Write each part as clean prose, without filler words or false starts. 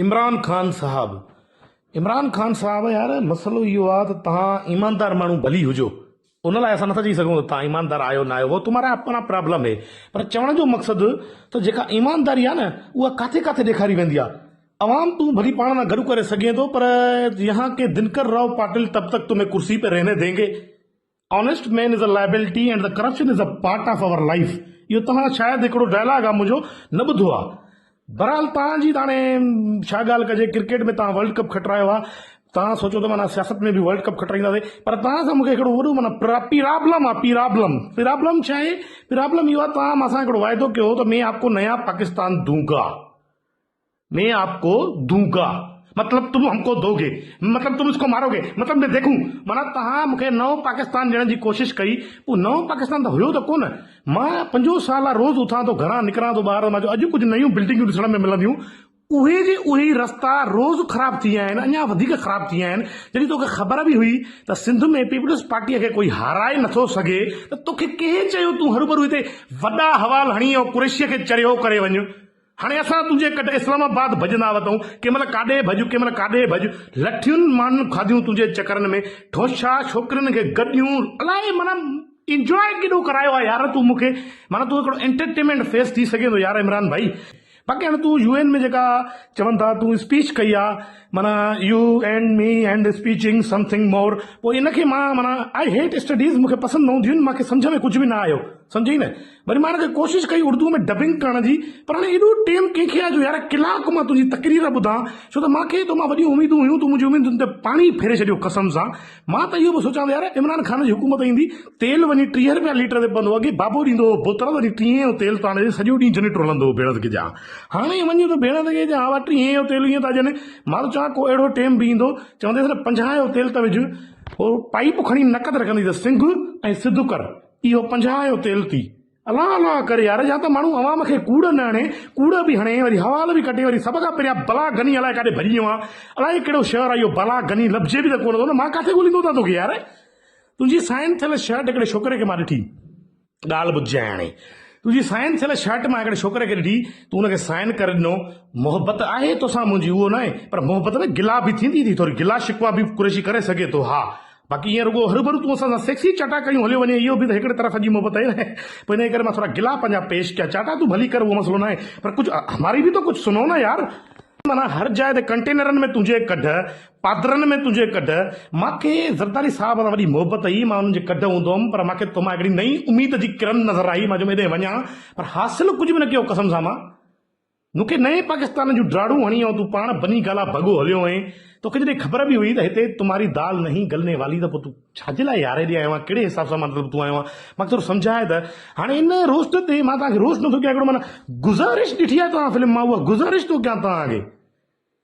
عمران خان صاحب عمران خان صاحب يار مسئلو اهو آ ته توهان ايماندار ماڻهو ڀلي هجو ان لاء اسان نٿا چئي سگهون ته توهان ايماندار آهيو نه آهيو هو تمهارا اپنا پرابلم هي پر چوڻ جو مقصد ته جيڪا ايمانداري آ نه اها ڪاٿي ڪاٿي ڏيکاري ويندي آ عوام تون ڀلي پاڻ سان گڏ ڪري سگهين ٿو پر يهان ڪي دنڪر راء پاٽل تب تڪ تمهين ڪرسي P رهني دينگي. Honest man is a liability and the corruption is a part of our life اهو توهان شايد هڪڙو ڊائلاگ آ منهنجو نه ٻڌو آ بهرحال توهان جي ته هاڻي ڇا ڳالهه ڪجي ڪرڪيٽ ۾ توهان ورلڊ ڪپ کٽرايو آ توهان سوچيو ته معنيٰ سياست ۾ به ورلڊ ڪپ کٽرائينداسي پر توهان سان مونکي هڪڙو وڏو معنيٰ پرابلم آ پرابلم پرابلم ڇا آهي پرابلم اهو آ توهان مان سان هڪڙو واعدو ڪيو هو ته مين آپ ڪو نيا پاڪستان دونگا. مين آپ ڪو دون گا مطلب تم هم ڪو دو گي مطلب تم اس ڪو مارو گي مطلب مين ديکون معنيٰ توهان مون کي نئون پاڪستان ڏيڻ جي ڪوشش ڪئي پوء نئون پاڪستان ته هيو ته ڪونه مان 50 سال آ روز اٿان ٿو گهران نڪران ٿو ٻاهر مان چيو اڄ ڪجهه نيون بلڊنگون ڏسڻ ۾ ملنديون اهي جي اهي ئي رستا روز خراب ٿي ويا آهن اڃا وڌيڪ خراب ٿي ويا آهن جڏهن توکي خبر به هئي ته سنڌ ۾ پيپلز پارٽيء کي ڪوئي هارائي نٿو سگهي ته توکي ڪنهن چيو تون هروڀرو هتي وڏا حوال هڻي ۽ قريشيء کي چريو ڪري وڃ هاڻي اسان تنهنجي ڪڍ اسلام آباد ڀڄندا وتئون، ڪنهن مهل ڪاڏي ڀڄ، ڪنهن مهل ڪاڏي ڀڄ، لٺيون ماڻهن کاڌيون تنهنجي چڪرن ۾، ٺوشا ڇوڪرين کي گڏيون، الائي معنيٰ انجواء ڪيڏو ڪرايو آهي يار تون مون کي، معنيٰ تون هڪڙو انٽرٽينمينٽ فيس ٿي سگهين ٿو يار عمران ڀائي. باقي هاڻي تون يو اين ۾ جيڪا چون ٿا تون اسپيچ ڪئي آ معنيٰ you and me and speeching something more پوء ان کي مان معنيٰ I hate studies مون کي پسند نه هونديون آهن مان کي سمجهه ۾ ڪجهه به نه آيو. سمجهئي نه؟ وري مان هن کي ڪوشش ڪئي اردوء ۾ ڊبنگ ڪرڻ جي پر هاڻي ايڏو ٽيم ڪنهن کي آهي جو يار ڪلاڪ مان تنهنجي تقرير ٻڌان ڇو ته مان کي تو مان وڏيون اميدون هيون تون منهنجي اميدن تي پاڻي ڦيري ڇڏيو قسم سان مان ته اهو به سوچان ته يار عمران خان جي حڪومت ايندي تيل وڃي 30 رپيا ليٽر تي پوندو اڳي بابو ڏيندو هو بوتل وري ٽيهين جو تيل ته هاڻي سڄو ڏينهن جنريٽر هلندو هو ڀيڻس کي جا هاڻي وڃي ته ڀيڻس کي جا ها ٽيهين جو تيل ائين ٿا ڏين مان ته چوان ڪو اهڙو ٽيم به ايندو چونديس نه 50 جو تيل ته وجهه هو پائيپ کڻي نڪ تي رکندي ته سنگهه ۽ سڌ ڪر اهو 50 جو تيل ٿي. الله الله ڪر يار يا ته ماڻهو عوام کي ڪوڙ نه هڻي، ڪوڙ به هڻي وري حوال به ڪڍي وري سڀ کان پهريان بلا غني الائي ڪاڏي ڀڄي ويو آن الائي ڪهڙو شهر آ اهو بلا غني لڀجي به ته ڪونه ٿو نه مان ڪاٿي ڳوليندو ٿا توکي يار تنهنجي سائن ٿيل شرٽ هڪڙي ڇوڪري کي مان ڏٺي ڳالهه ٻڌجانء هاڻي تنهنجي سائن ٿيل شرٽ مان هڪڙي ڇوڪري کي ڏٺي تون ان کي سائن ڪري ڏنو محبت آهي توسان منهنجي اهو ناهي پر محبت ۾ گلا به ٿيندي ٿي ٿوري گلا شڪوا به قريشي ڪري سگهي ٿو ها باقي ائين رڳو هروڀرو تون اسان سان سيڪسي چاٽا ڪيون هليو وڃين اهو به ته هڪڙي طرف جي محبت آهي نه پوء انهيء ڪري مان ٿورا گلا پنهنجا پيش ڪيا چاٽا تون ڀلي ڪر اهو مسئلو ناهي پر ڪجهه هماري به ته ڪجهه سنو نه يار. معنيٰ هر جاء تي ڪنٽينرن ۾ تنهنجي ڪڍ، پادرن ۾ تنهنجي ڪڍ، مان کي زرداري صاحب سان وڏي محبت هئي مان انهن جي ڪڍ هوندو هوم پر مان کي تو مان هڪڙي نئين اميد جي ڪرن نظر آئي مان چيم ايڏي وڃان پر حاصل ڪجهه به نه ڪيو قسم سان مان مون کي نئين پاڪستان جون ڊاڙون هڻي ۽ تون پاڻ بني گالا ڀڳو هليو وئين. توکي جڏهن خبر به هئي ته هتي تمهاري دال نهين گلني والي ته پوء تون ڇا جي لاء يار هيڏي آيو آهين؟ ڪهڙي حساب سان مطلب تون آيو آهين؟ مان کي ٿورو سمجهاء ته هاڻي ان روسٽ تي مان توهان کي روسٽ نٿو ڪيان هڪڙو معنيٰ گذارش ڏٺي آهي توهان فلم مان اها گذارش ٿو ڪيان توهان کي.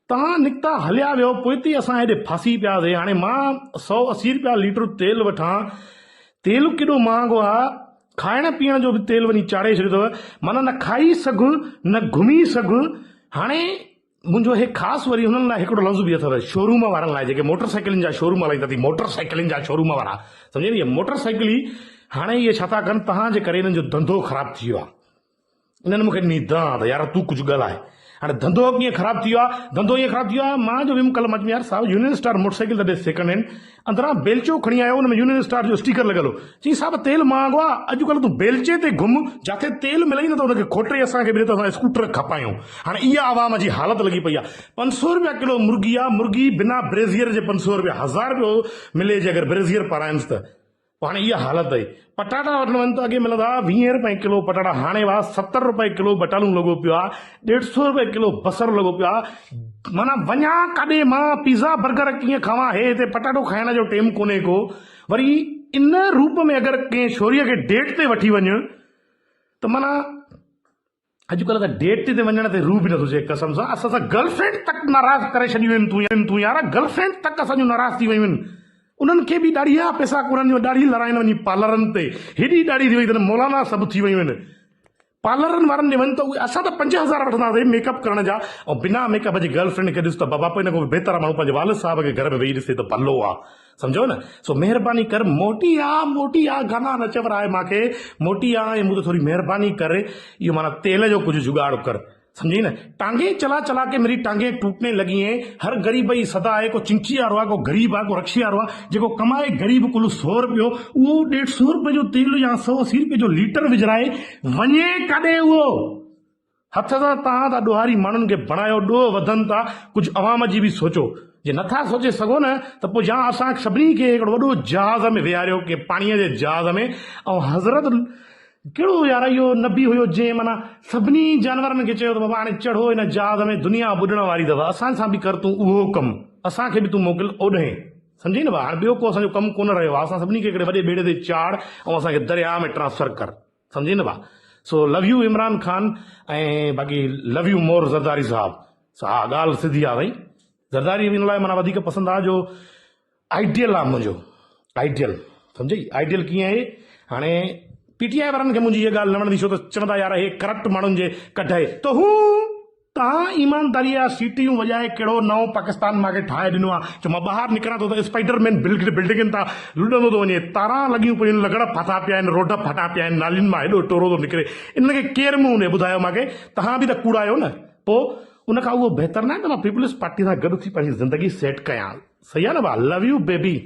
توهان نڪتا هليا ويو پوئتي اسان هيڏي ڦاسي پياسي هاڻي مان 180 رپيا ليٽر تيل وٺان تيل ڪيڏو مهانگو آ کائڻ پيئڻ جو به تيل وڃي چاڙهي ڇڏيو اٿو معنيٰ نه کائي سگهه نه گهمي سگهه هاڻي منهنجو هي خاص وري هنن لاء هڪڙو لفظ به اٿو شوروم وارن لاء جيڪي موٽر سائيڪلن جا شوروم هلائيندا ٿي موٽر سائيڪلن جا شوروم وارا سمجهي نه موٽر سائيڪل ئي هاڻي اهي ڇا ٿا ڪن توهان جي ڪري هنن جو ڌنڌو خراب ٿي ويو آ انهن مون کي ڏني دانهن ته يار تون ڪجهه ڳالهاء. هاڻي ڌنڌو ڪيئن خراب ٿي ويو آهي؟ ڌنڌو ائين خراب ٿي ويو آهي، مان جو ويم ڪلهه مان چيم يار صاحب يونين اسٽار موٽر سائيڪل ته ڏي سيڪنڊ هينڊ. اندران بيلچو کڻي آيو ان ۾ يونين اسٽار جو اسٽيڪر لڳل هو. چيائين صاحب تيل مهانگو آهي، اڄڪلهه تون بيلچي تي گهم، جاٿي تيل ملئي نه ته ان کي کوٽي اسان کي به ڏي ته اسان اسڪوٽر کپايون. هاڻي اها عوام جي حالت لڳي پئي آهي. 500 رپيا ڪلو مرغي آهي، مرغي بنا بريزيئر جي 500 رپيا، هزار رپيو ملي جي اگر بريزيئر پارائينس ته. پوء هاڻي اها حالت آهي. پٽاٽا وٺڻ وڃ ته اڳي ملندا هئا ويهين رپئي ڪلو پٽاٽا هاڻي واهه 70 رپئي ڪلو بٽالون لڳو پيو آهي، ڏيڍ سو رپئي ڪلو بصر لڳو پيو آهي. معنيٰ وڃان ڪاڏي مان پيزا برگر ڪيئن کاوان هي هتي پٽاٽو کائڻ جو ٽيم ڪونهي ڪو. وري ان روپ ۾ اگر ڪنهن ڇوريء کي ڊيٽ تي وٺي وڃ ته معنيٰ اڄڪلهه ته ڊيٽ تي وڃڻ تي روح به نٿو چئي قسم سان اسان سان گرل فرينڊ تڪ ناراض ڪري ڇڏيون آهن تون يار گرل فرينڊ تڪ اسان جون ناراض ٿي ويون آهن انهن کي به ڏاڙهي جا پئسا ڪونهن جو ڏاڙهي لڙائين وڃي پارلرن تي هيڏي ڏاڙهي ٿي وئي اٿن مولانا سڀ ٿي ويون آهن پارلرن وارن ڏي وڃ ته اهي اسان ته 5000 وٺنداسين ميڪ اپ ڪرڻ جا ۽ بنا ميڪ اپ جي گرل فرينڊ کي ڏس ته بابا پوء ان کان بهتر آهي ماڻهو پنهنجي والد صاحب کي گهر ۾ ويهي ڏسي ته ڀلو آهي سمجهو نه سو مهرباني ڪر موٽي آ موٽي آ گانا نه چورائي مانکي موٽي آ ۽ مون تي ٿوري مهرباني ڪر اهو معنيٰ تيل جو ڪجهه جگاڙ ڪر. سمجهي نه ٽانگين چلا چلا ڪي ميري ٽانگين ٽوٽني لڳي هين هر غريب جي صدا آهي ڪو چنگچي وارو آهي ڪو غريب آهي ڪو رڪشي وارو آهي جيڪو ڪمائي غريب ڪل سو رپيو اهو ڏيڍ سو رپئي جو تيل يا سو اسي رپئي جو ليٽر وجهرائي وڃي ڪاڏي اهو هٿ سان تان ٿا ڏوهاري ماڻهن کي بڻايو ڏوهه وڌن ٿا ڪجهه عوام جي به سوچو جي نٿا سوچي سگهو نه ته پوء يا اسان سڀني کي هڪڙو وڏو جهاز ۾ ويهاريو ڪنهن پاڻي جي جهاز ۾ ۽ حضرت ڪهڙو يار اهو نبي هيو جنهن معنيٰ سڀني جانورن کي چيو ته بابا هاڻي چڙهو هن جهاز ۾ دنيا ٻڏڻ واري اٿو اسان سان به ڪر تون اهو ڪم اسان کي به تون موڪل اوڏهين سمجهي نه ڀاء هاڻي ٻيو ڪو اسان جو ڪم ڪونه رهيو آهي اسان سڀني کي هڪڙي وڏي ٻيڙي تي چاڙهه ۽ اسان کي درياهه ۾ ٽرانسفر ڪر سمجهي نه ڀاء سو لو يو عمران خان ۽ باقي لو you مور زرداري صاحب سو ها ڳالهه سڌي آهي سائين زرداري ان لاء معنيٰ وڌيڪ پسند آهي جو آئيڊيل آ منهنجو آئيڊيل سمجهئي آئيڊيل ڪيئن آهي هاڻي پي ٽي آء وارن کي منهنجي هيء ڳالهه نه وڻندي ڇو ته چوندا يار هي ڪرپٽ ماڻهن جي ڪڍ آهي ته هو تان ايمانداري جا سيٽيون وڄائي ڪهڙو نئون پاڪستان مان کي ٺاهي ڏنو آ جو مان ٻاهر نڪران ٿو ته اسپائيڊر مين بلڊنگن تان لڏندو ٿو وڃي تاران لڳيون پيون آهن لغڙ ڦاٿا پيا آهن روڊ ڦاٽا پيا آهن نالين مان هيڏو ٽورو ٿو نڪري انهن کي ڪير منهن ڏي ٻڌايو مان کي تهان به ته ڪوڙا آهيو نه پوء ان کان اهو بهتر ناهي ته مان پيپلز پارٽي سان گڏ ٿي پنهنجي زندگي سيٽ ڪيان صحيح آ نه ڀاء لو you baby.